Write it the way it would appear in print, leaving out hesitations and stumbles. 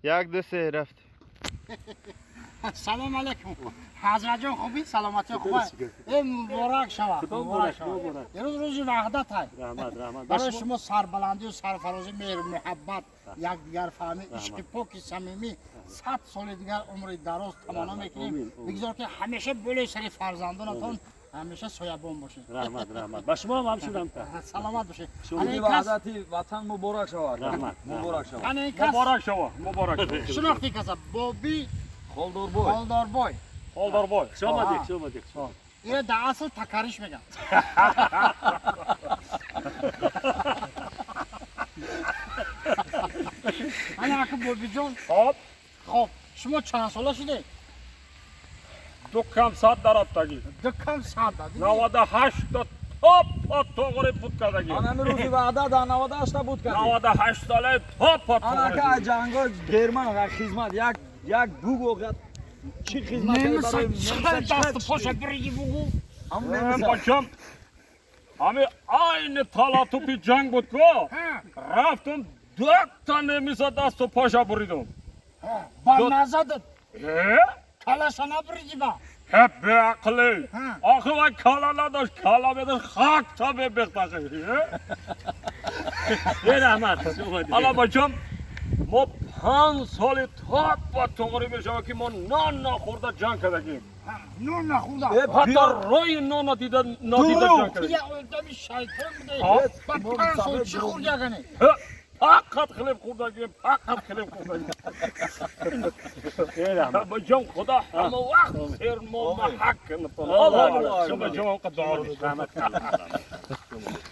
1 2 3 рафт. Салом алейкум. Ҳазратҷон, хубӣ? Саломатӣ хуб? Э, муборак шавад, муборак шавад. Имрӯз рӯзи ваҳдат ай. Раҳмат, раҳмат. Барои шумо сарбаландию сарфарозӣ, меҳру муҳаббат, якдигарфаҳмӣ, ишқи поки самимӣ, 100 соли дигар умри дароз таманно мекунем. Бигзор, ки ҳамеша болои сари фарзандонатон ҳамеша соябон бошед. Раҳмат, раҳмат. Ба шумо ҳам ҳамчунин. Саломат бошед. Рӯзи ваҳдати ватан муборак шавад. Раҳмат. Муборак шавад. Ана ин кас. Муборак шава, муборак шава. Шинохтӣ каса? Боби. Холдорбой. Холдорбой. Холдорбой. Хуш омадед, хуш омадед. Ира дар асл такариш меган. Ана ака Бобиҷон. Хоб. Хоб, шумо чанд сола шудед? Ду кам 100 дарафтагӣ. Ду кам 100. 98 та топ па тоғри буд кардагӣ. Анами рӯзи ваҳдат дар 98 та буд кардӣ. 98 сола топ па Анака тоғри. Ҷанго Герман хизмат як як бугу чӣ хизмат кардӣ барои Немса дасту поша бириги бугу. Бачам, ҳами айни талатупи ҷанг буд ко, рафтум, дута немиса дасту поша буридум. Ба назадат? Э? Калаша набуриди ба? Ҳе, беақлӣ! Охи вай кала надошт, кала медошт, хак та мебехтахи. Е, раҳмат, хуш омадед. Ала бачам, мо 5 соли топ ба тоғрӣ мешавад, ки мо нон нахӯрда ҷанг кардагим. Нон нахӯрда? Ҳатто рои нон надида надида ҷанг кардагим. Я одами шайтон буде. Ба 5 сол чӣ хӯрди агане? Фақат хлеб хӯрдагим, фақат хлеб хӯрдагим. Е, раҳмат. Бачам, худо ҳама вақт сермо маҳак кунад. Шумо ҷавон, дуо. Раҳмат.